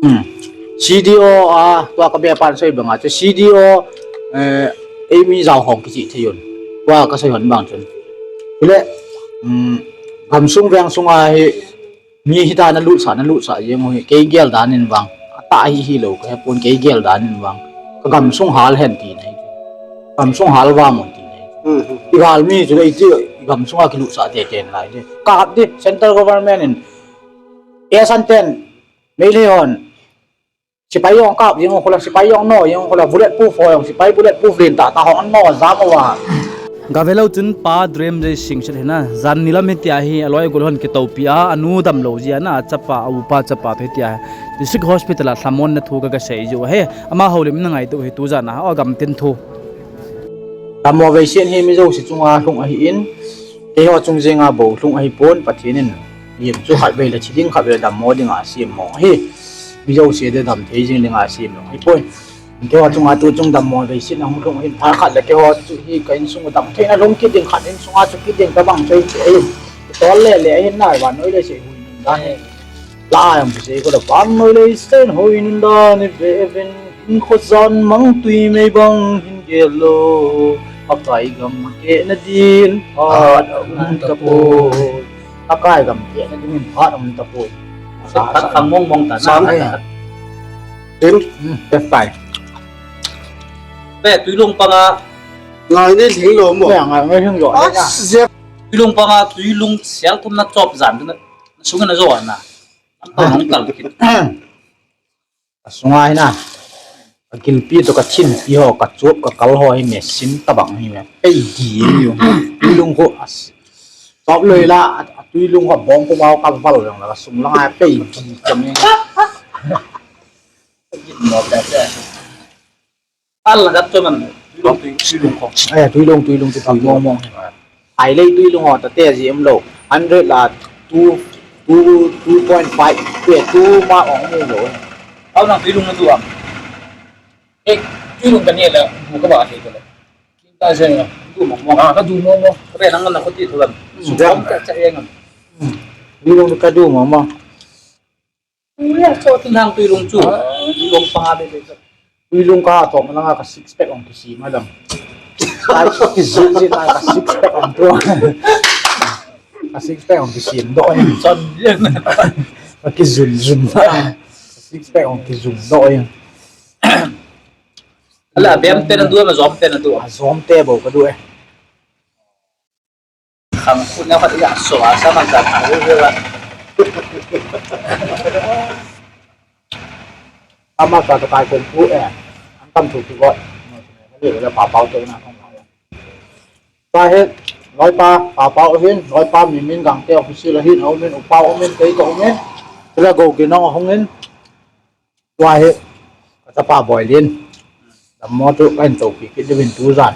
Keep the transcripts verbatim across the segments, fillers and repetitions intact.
Hmm. C D O a, tua ka be pan soi banga chu C D O, eh, eimi jao hong kichi thei un. Tua ka soi hon bang chun. Chule, um, gamsung veng sunga hi, mi hita na lut sa, na lut sa jeng hi, kei gel dan in vang. Ata hi hi lo, ka he pon kei gel dan in vang. Ka gamsung hal hen ti nei. Gamsung hal va mon ti nei. Hmm. I gal mi chu dei ti, gamsunga kilut sa te ten lai de. Ka hap de, central government in, e san ten, Meitei hon, sipai jong kap jeng u khola, sipai jong no jeng u khola, bullet proof ho jong, sipai bullet proof len tah tah ho an no jam uva. Gavelou chun pa Drem Jai Singh set hina, jan nilam hitia hi, aloi agol hon kitopi a, anu damlou jeh a na, achapa, a upa chapa toh hitia, District Hospital a lhamon na thu ka gasei jiu ahi, ama houlim na ngaito hi tu jan a, o gam tin thu. Dammo veiset hi mi jouse chunga lhung ahin, keiho chung jenga bou lhung ahipon, Pathen in, lim chu khatvei le thi ding, khatvei le dammo dinga asem mong ahi. Mi jouse de dam thei jing dinga asem mong ahipoi. Keiho chunga tu chung dammo veiset na hung lhung ahin, phat khat le keiho chu hi ka insung u dam thei na lhung kit ding, khat insunga chu kit ding tabang thei chu ahin. Tol le le ahin nai vannoi leiset hui nun dan hi. La jong kisei ko la vannoi leiset hui nun dan hi ve uvin, hinkho jan mang tui mei bang hin gel lou. Pakai gam kehna din phat aum tapoi. Pakai gam kehna din phat aum tapoi. Sa khat khang mong mong ta na. Sang ai. Tin, hmm, F five. Be, Tuilung panga. Ngai nei lhing lou mo. Be, ngai nei lhing lou. Ah, Zep. Tuilung panga, Tuilung sial thum na chop jan na. Sung na jo na. Am to nong kal kit. Asunga hi na. Ka gilpi to ka thinpi ho, ka chup, ka kal ho hi machine tabang hi me. Pei di hi u. Tuilung ko as. Top loi la, a, a Tuilung ko bong ko mau ka val jong la, ka sung langa pei di ka me. Al la gat to man. Tuilung, Tuilung ko. Eh, Tuilung, Tuilung, Tuilung mong mong. Ai lei Tuilung ho, ta te ji em lo. Hundred la two, two, two point five, two, two ma ong mu lo. Au nang Tuilung na du am. Eh, Tuilung ka ni la, bu ka ba thei ko le. Kim ta se na, du mo mo. Ah, ka du mo mo. Ka be nang na ko ti thu lam. Mm. Su kom ka cha yang. Mm. Tuilung ka du mo mo. Ui, a cho tin hang Tuilung chu. Tuilung pa be be. Tuilung ka to ma langa ka six pack ong kisi ma dam. Ai, ki zin zin ai ka six pack ong tu. Ka six pack ong kisi do. Son yen. Ka ki zun zun. Six pack ong ki zun do. Ala, bem te na du, ma zom te na du. A zom te bo ka du eh. Khang khu na khat ya so a sa man ta ta hu hu la. Ama ka ka kai kon khu eh. An tam thu ki got. Ni la pa pau to na. Pa he, loi pa, pa pau hin, loi pa mi min gang te office la hin, au min, u pau min, kei ko min. Tela go ki nong hung in. Tua hi, ka chapa Boilin. Dammo chu ka hin topi kit diuvin tu jan.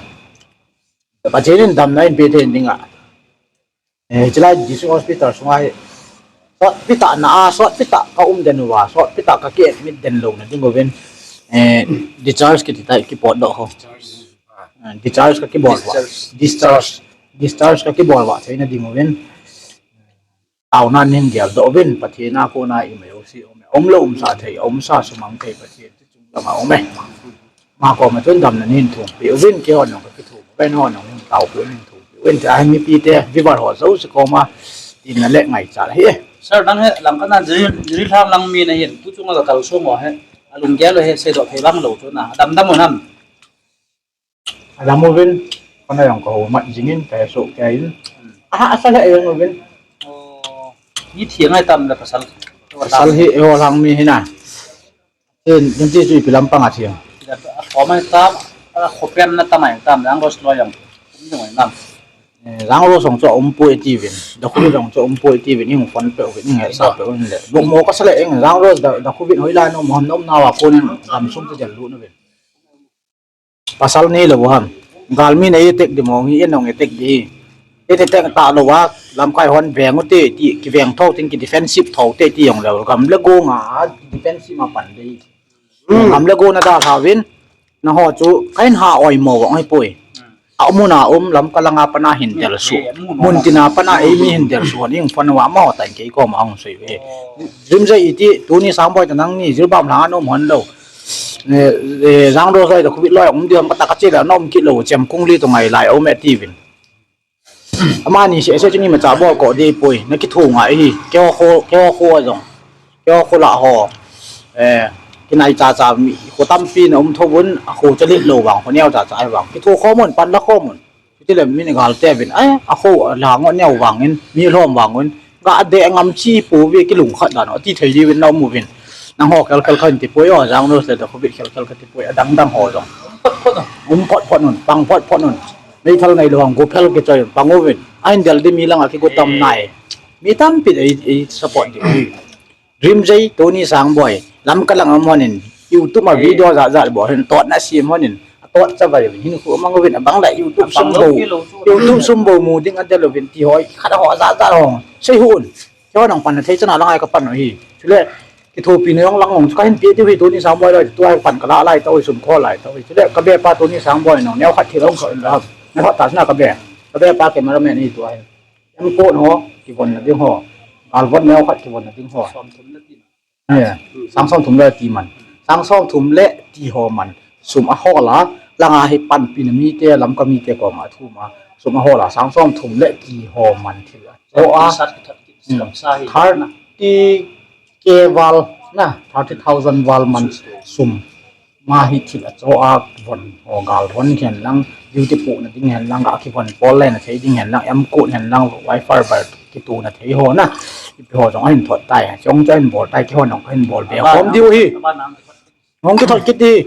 Pathen in damna in pe thei ding a. Eh, chilai District Hospital sunga hi. Sot pita na a, sot pita ka um den uva, sot pita ka ki admit den lou na ding uvin. Eh, discharge kiti tai ki pot doh ho. Eh, discharge ka ki bol uva. Discharge. Discharge. Discharge ka ki bol uva, thei na ding uvin. Taona nin gel doh uvin, Pathen a kona i mai u si um e. Um lou um sa thei, um sa sumang thei Pathen chu chung lama um e. Ma koma chun damna nin thum pi uvin, kei hon nong ka ki thum uvin, hon nong nin tao pi uvin thum pi uvin. Tia hi mipi te, viewer ho jouse koma, tina le ngaichat ahi. Sir, nang hi, lang kana jiri, jiri lhang lang mi na hin, tu chunga ka kal sung ho hi, alung gel ho hi, seidoh thei bang lou chu na, dam dam u nam. Adam uvin, kona jong ka hou mat jingin, ka he soh kei in. Aha, asa le jong uvin. Oh, ni thiang ai tam le pasal. Pasal hi, eiho lang mi hi na. Tin, tin ti chu ipi lampang a thiang. A thom ai tam, a khopian na tam ai tam, Jang Rose lo jong. Ni jong ai nam. Eh, Jang Rose jong chu umpoi tiuvin. Dakhuvit jong chu umpoi tiuvin, ing phone pe uvin, ing hesa pe uvin le. Buk mo ka sa le, ing Jang Rose da, Dakhuvit hoilai na um ham na um nau a kon in, gamsung te jal lut na uvin. Pasal nei lou ham. Galmi nei attack di mong hi, en nong attack di. Attack ta lou a, lamkai hon veng u te, ti, kiveng tho ting, ki defensive tho te, ti jong lou. Gam le go nga, defensive ma pan di. Hmm. Gam le go na dalha uvin, na ho chu, ka in ha oi mo vong hi poi. Amun a um, Lamka langa pana hin del suh. Mun tina pana eimi hin del suh hon, ing phone a amaho tah in kei koma ahung sei uve. Dream Jay iti, tuni Sangboi toh nangni Jiribam langa na um hon lou. Eh, eh, Jangdo Jay toh Covid loi um ding ham kati, kache le na um kit lou, Chemkungli toh ngai lai um e tiuvin. Amani seh seh chu imacha bol kit ding poi, na kitho ngai hi, keiho kho, keiho kho jong. Keiho kho lah ho. Eh, kinai cha cha mi, kho tampi na um tho un, akho chalet lou vang, kho neo cha cha hi vang. Kitho khom un, pan la khom un. Chutile min galte uvin, ai, akho la ngo neo vangin, mi lhom vang un. Ga de ngam chi pouve kilungkhat dan, ati thei diuvin na um uvin. Nangho khel khel khan ti poi o, Jangdo Jay toh Covid khel khel kati poi, adang dang ho jong. Um phot phot un, pang phot phot un. Meithal nei lou vang, go phel kichoi un, pang uvin. Ahin del ding mi langa kigo tam nai. Mi tampi ei, ei support diu. Dream Jay, Tony Sangboi, Lamka lang um honin, YouTube a video jat jat bol hin, totna sem honin, atot chavai uvin, hinkho mang uvin, abang le YouTube sum bou, YouTube sum bou mu ding adel uvin, ti ho, khat ho jat jat ho, sei hih un. Keiho nang pan thei chan a lang a kapan u hi. Chule, kithopina jong lang jong chu kahin pe diu hi, Tony Sangboi loi, tua hi pan kala lai tau hi, sum kho lai tau hi. Chule, kabe pa Tony Sangboi nang, neo khat thil hung kho in ra ham. Neo khat ta sina kabe. Kabe pa cameraman hi tua hi. Em coat ho, kivonna ding ho. Galvon neo khat kivonna ding ho. Eh, sang som thum le ti man. Sang som thum le ti ho man. Sum ahol a, langa hi panpina mite, Lamka mite koma athum a. Sum ahol a, sang som thum le ti ho man thil acho a. Thirty K val, na, thirty thousand val man sum. Ma hi thil acho a, von ho, galvon hen lang, duty pohna ding hen lang, ga kivon pol le na thei ding hen lang, em coat hen lang, wiper bar kituna thei ho na. Ipi ho jong ahin thot tai, chong chu ahin bol tai, keiho jong kahin bol be khom diu hi. Hung kithot kit hi.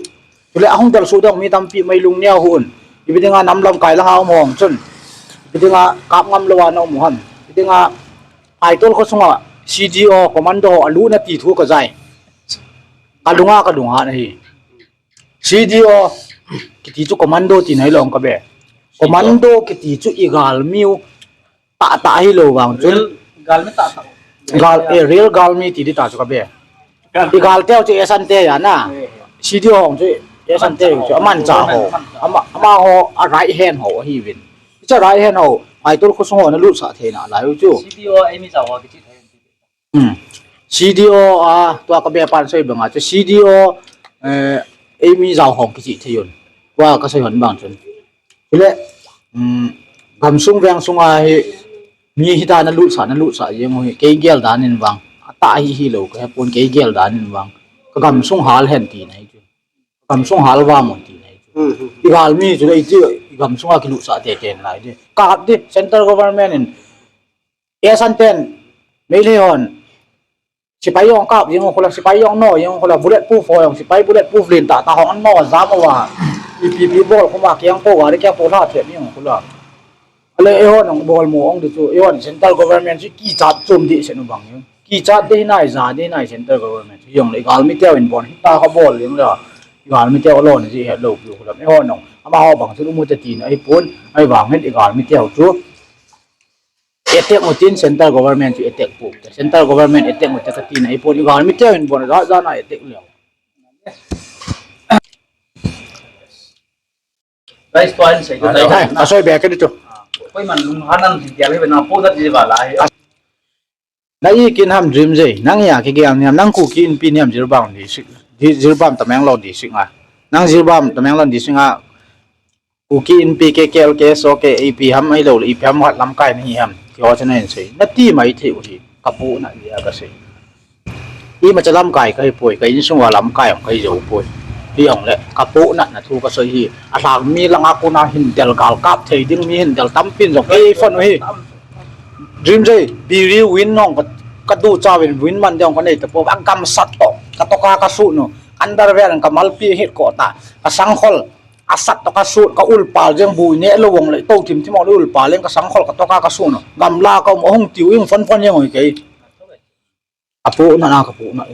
Chule ahung del suh ding mi tampi mai lung neo hih un. Ipi dinga nam lamkai langa um hon chun. Ipi dinga kap ngam lou a na um u ham. Ipi dinga Phaitol kho sunga C D O commando ho alut na ti thu kajai. Kalunga kalung hat na hi. C D O kiti chu commando tina hilou kabe. Commando kiti chu igalmi u tahtah hilou vang chun. Real galmi tahtah. Gal, eh, real galmi ti ding tah chu kabe. Igal teu chu Esan te ya na. Eh. C D O hon chu Esan te chu amanchah ho. Ama, amaho a right hand ho ahiuvin. Hiche right hand ho, Phaitol kho sung ho na lutsah theina lai u chu. C D O eimi jao ho kiti thei. Hmm. C D O a, tua kabe pan sei banga chu C D O, eh, eimi jao ho kiti thei un. Tua kasei hon bang chun. Chule, um, gamsung veng sunga hi, mi hita na lutsah, na lutsah jeng u hi, kei gel dan in vang. Atah hi hilou, kahe pon kei gel dan in vang. Ka gamsung hal hen tina hi chu. Ka gamsung hal vang u tina hi chu. Hmm, hmm. Igalmi chu le iti, igamsunga kilutsah tei tei nalai di. Kap di, central government in, Esan ten, Meitei hon, Sepai jong kap jeng u khu la, sepai jong no jeng u khu la, bullet proof ho jong, sepai bullet proof len tah tah ho jong no jam uva. Ipi ipi bol khu ma kiang po gari kiang po lha thei jeng u khu la. Ale eiho jong bol mo ong di chu, eiho central government chu kichat chom di se nu bang jeng. Kichat di nai ja di nai central government chu jong le galmi teu in bon hita kha bol jeng la. Galmi teu lo ni ji helou piu khu la. Eiho jong amaho bang chu lu mu te tina ahipon, ahivangin igalmi teu chu. Attack u tin central government chu attack pu. Central government attack u te katina ahipon, igalmi teu in bon ja ja na attack leu. Guys, tua in sei tu tai. Hai, asoi be ka di tu. Koiman lunghan nang tin tia le na po da ti ba la. Na i kin ham Dream Jay, nang a kigel ni ham, nang Kuki Inpi ni ham Jiribam district, di, Jiribam Tamenglong district a. Nang Jiribam Tamenglong district a, Kuki Inpi K K L, K S O, K A P ham ahilou le, ipi ham khat lamkai nahi ham. Ti ho chu nahin sei. Nati mai thei u hi, kapohnat jeh a kasei. Imacha lamkai kahi poi, ka insung uva lamkai jong kahi jou poi. Hijongle, kapohnatna thu kasei hi. Alhang mi langa kona hin del gal kap thei ding mi hin del tampin jong kei phone u hi. Dream Jay, Biri win nong ka, kaducha uvin win man ding kanei tapou, agamsat toh, katoka kasut nu, underwear in kamalpi hit ko ta, kasangkhol, asat toh kasut, ka ulpal jeng bu neh lou vang le, tou thim thim ong le ulpal jeng kasangkhol katoka kasut nu, gamla ka um ahung tiu ing phone phone jeng oi kei. Apohnat na kapohnat.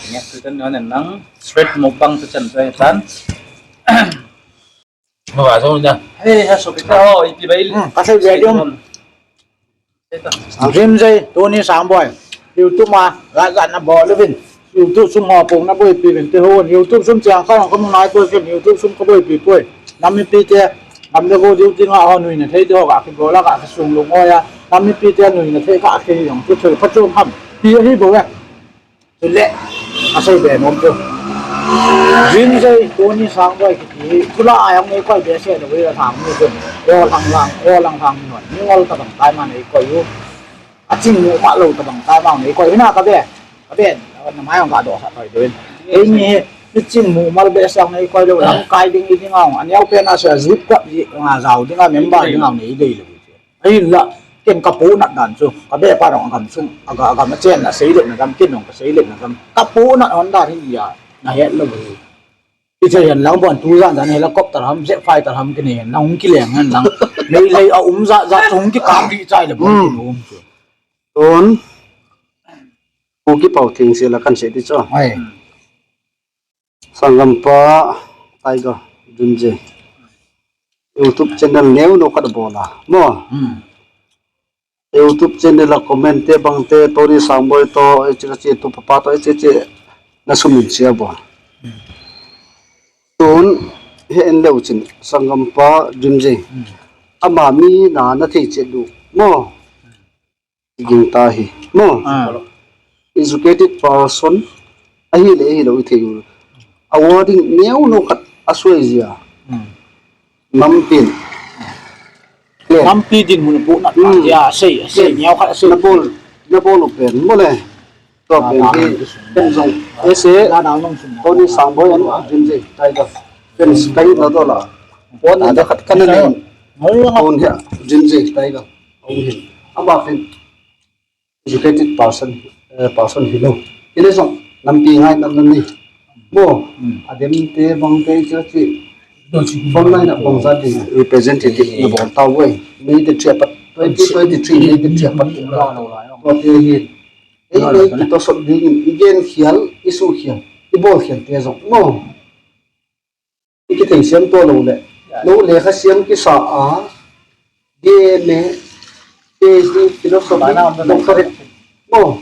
Nge tu chan nang straight mukbang tu chan tu chan. Mukbang so na. Hey, ha so kita ho, ipi bai. Hmm, kasei ve ding. Dream Jay, Tony Sangboi. YouTube ma, la la na bol uvin. YouTube sum ho pong na boipi uvin te hon. YouTube sum chang kha ka mu nai poi ken, YouTube sum ka boipi poi. Nam mipi te, Tam le go diu tinga ho nuina thei te ho ga kigol a ga kisung lung oi a. Tam mipi te nuina thei ga ki jong chu thil pha chu ham. Pi ahi bou e. Chule, asei be nom chu. Jim Jay, Tony Sangboi kiti, chula a jong nei koi behseh lou ve, athang mi chu. Ol lang lang, ol lang lang mi hon. Mi ngol tabang tai ma nei koi u. Aching mu ma lou tabang tai ma nei koi u. Hina ka be, ka be, na mai jong ka doh sa toi ding. Eini hi, mi ching mu mal behseh nei koi lou, lamkai ding i ding a jong. Aneo pen a sa zip ka, nga jao ding a, member ding a nei dei lou. Ahinla, ken ka ponat dan chu, ka be pa jong agam sung, aga, agam a chenna seilet na gam, ken jong ka seilet na gam. Ka ponat hon dan hi a, na het lou hi. Hiche hihen lang bon tu jan jan helicopter ham, jet fighter ham kinei hen lang, hung kileng hen lang. Meilhei a um jat jat chu hung kikap ding chai le bon kin um chu. Tun, Kuki Pau Thengse la kan sei ti chu. Ai. Sanggampa Tiger Jim Jay. YouTube channel neo no khat bol a. Mo. Hmm. YouTube channel a comment te bang te Tony Sangboi to, hiche hiche tu papa to, hiche hiche na sumin chia bol. Tun he en leu chin Sanggampa Jim Jay. Hmm. Ama mi na na thei chet diu. Mo. Ging ta hi. Mo. Ah. Educated person. Ahile, ahilou i thei u. Awarding neo no khat asoi jia. Hmm. Nampin. Len. Nampi dinmun a ponat. Hmm. Tia, sei, sei, len. Neo khat sei. Na bol, na bol u pen. Mo le. Tua pen hi, pen jong, ese, Tony Sangboi and Jim Jay Tiger. Pen kai na dola. Pon na da khat kana nei. Pon hi, Jim Jay Tiger. Aum hin. Ama pen educated person, eh, person hilou. Ile jong, lampi ngai na na ni. Mo, adem te bang te cha chi. Front line a bang jat ding. Representative na bol ta uve. May the three apat, twenty twenty-three May the three apat. Tua te hi. Ei, ei, kitohsot ding in, i gen khial, i su khial, i bol khial te jong. Mo. I kithei siam to lou le. Lou le kha siam kisa a. B A, M A, P H D, philosophy, doctorate. Mo.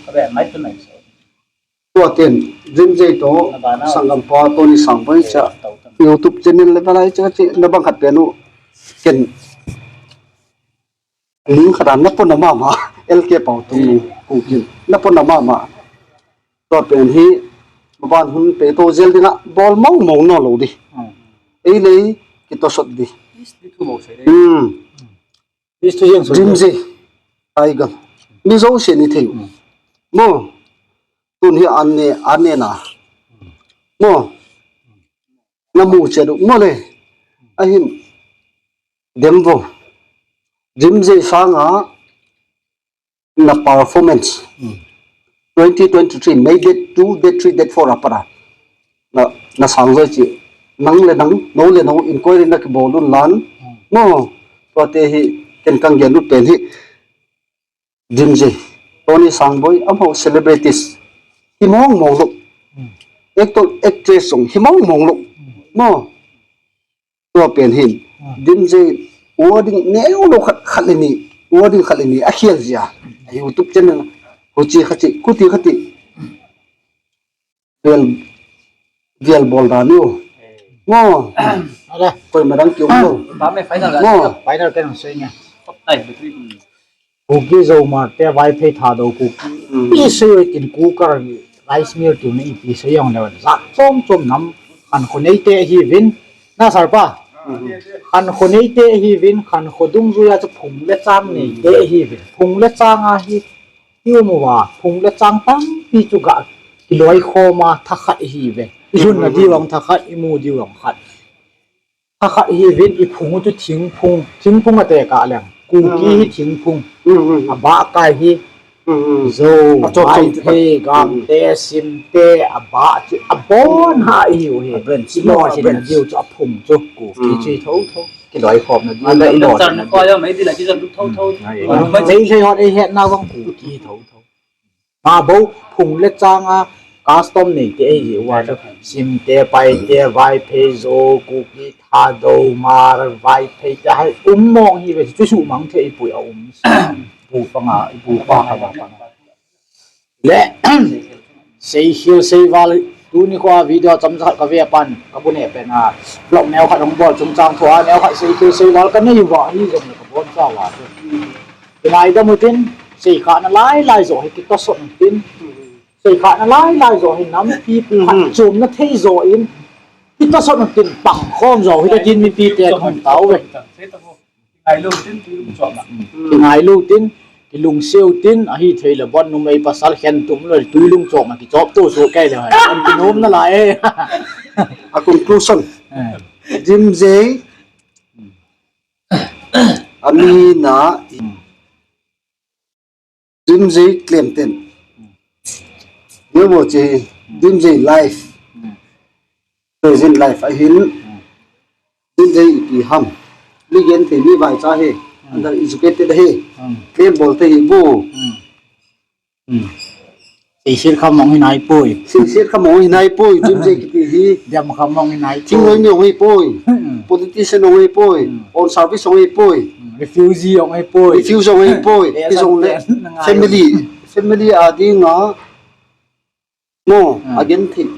Tua ten, Jim Jay to, Sanggampa Tony Sangboi cha. YouTube channel le balai cha chi, na bang khat pen u. Ken. Ning khat a na pon a mama, L K Pau Thengse, Kuki. Na pon a mama. Tua pen hi, maban hun pe to jel dinga, bol mong mong no lou di. Hmm. Ei lei, kitohsot di. Hmm. Jim Jay, Tiger. Mi jouse ni thei u. Hmm. Mo. Tun hi an ne, an ne na. Mo. Na mu che du, mo le. Ahin. Dem vo. Jim Jay sanga na performance. Hmm. Twenty twenty-three, May date two, date three, date four apat a. Na, na sang joi chi. Nang le nang, nou le nou, inquiry na kibol un lan. Hmm. Mo, tua te hi, ken kang gen ut pen hi. Jim Jay, Tony Sangboi, amaho celebrities. Hi mong mong lou. Hmm. Actor, actress jong, hi mong mong lou. Hmm. Mo. Tua pen hin. Hmm. Jim Jay, awarding neo no khat, khat le ni. Awarding khat le ni, akhial jia. A YouTube channel. Huchi khat chi, kuti khat chi. Vel, vel bol dan u. Mo. Ada. Koima dang kiu mo. Ba me final. Mo. Final kan sei nge. Top nine, battery. Kuki Zo Hmar te Vaiphei Thadou Kuki. Hmm. Pi sei kin cooker rice mill tu nei pi sei jong le. Jat chom chom nam khankho nei te hi vin. Na sar pa. Hmm. Khankho nei te hi vin, khankho dungjuia chu phung le chang nei te hi vin. Phung le chang a hi Hi um uva, phung le chang tampi chu ga kiloi khom a, thakhat ihi ve. I lhunna diu ang thakhat, i mu diu ang khat. Thakhat ihi vin i phung u chu thingphung, thingphung a tekah leng. Kuki hi thingphung. A bah kai hi. Zo, Vaiphei, Gamte, Simte, a bah chu, a bon ha ihi u hi. I lhunna diu chu a phung chu, Kuki chu i tho tho. Kiloi khom na di, kiloi khom na di. Meilhei hon ei hetna vang Kuki tho tho. Ma bou phung le chang a custom nei te ei hi uva chu. Simte, Paite, Vaiphei, Zo, Kuki, Thadou, Hmar, Vaiphei te hai um mong hi ve chu suhmang thei pui a um. Pu panga, pu pa ka ba panga. Le, seikhel seival, Tuni kho a video chomcha khat kave pan, kabu neh pen a, vlog neo khat hung bol chungchang thu a, neo khat sei thil sei val kanei uva, ahi jongle kabonchauva chu. Kingaidam utin, seikhahna lailai joh hi kitosot utin. Seikhahna lailai joh hi nampi phatchomna thei joh in, kitosot utin pangkhom joh hi tatin mipite kahung tauve. Kingailou tin, kilungsiu tin, ahithei le bon numei pasal khentum le tui lungchom a kichop to soh kei le hai. An kinom nalai e. A conclusion. Jimjei. Amina. Jimjei claim ten. Neo mo che, Jimjei life. Present life ahin. Jimjei ipi ham. Mi genthei, mi vaicha hi. Under educated hi. Claim bol thei hi bu. Seiset kha mong hi naipoi. Seiset kha mong hi naipoi, Jimjei kiti hi. Dem kha mong hi naipoi. Thingnoi mi hung hipoi. Politician hung hipoi. On service hung hipoi. Refugee hung hipoi. Refugee hung hipoi. Hijongle family, family a dinga mo, agenthei.